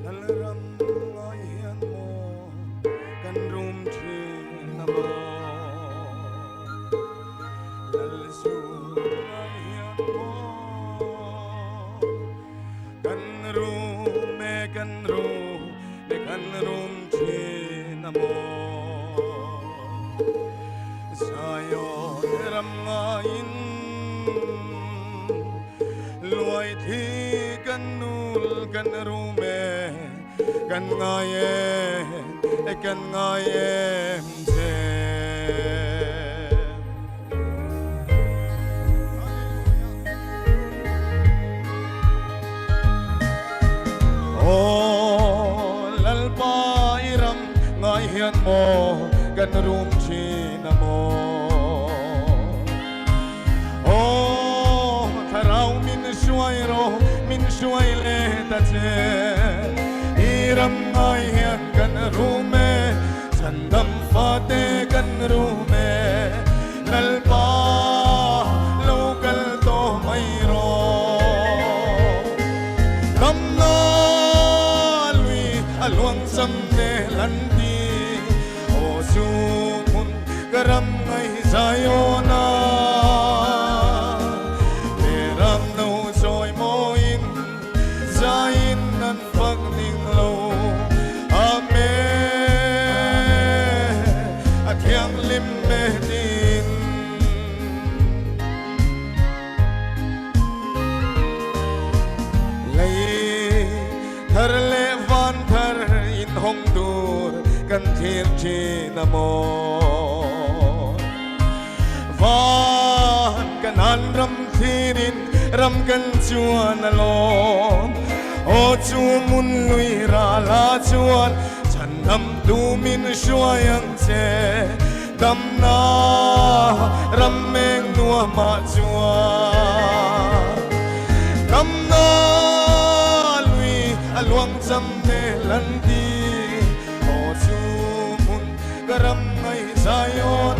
Lalram ngai hian maw kan rum thin a maw Lalzu ngai hian maw kan rum e kan rum e kan rum thin a maw Zion ram ngaiin Luai thi kan nul kan rum e kan ngai em e kan ngai em che. Aw Lalpa i ram ngai hian maw kan rum thin a maw. Aw Thlarau min hruai rawh, min hruai leh ta che. I ram ngai hian kan rum e, chhandam fate kan rum e. Lalpa lo kal tawh mai rawh. Damna lui a luang cham ne lan ti. Aw chu hmun ka ram ngaih Zion a Te ram no chawi mawiin zaiin an fak ning lo Amen a thianghlim me tin. Lei thar leh van thar in hawng tur kan thlir thin a maw? Van kan an ram thlirin ram kan chuan a lawm. Aw chu mun lui ral ah chuan chhandam tu min hruai ang che. Damna ram eng nuamah chuan Damna lui a luang cham ne lan ti Aw chu hmun ka ram ngaih Zion.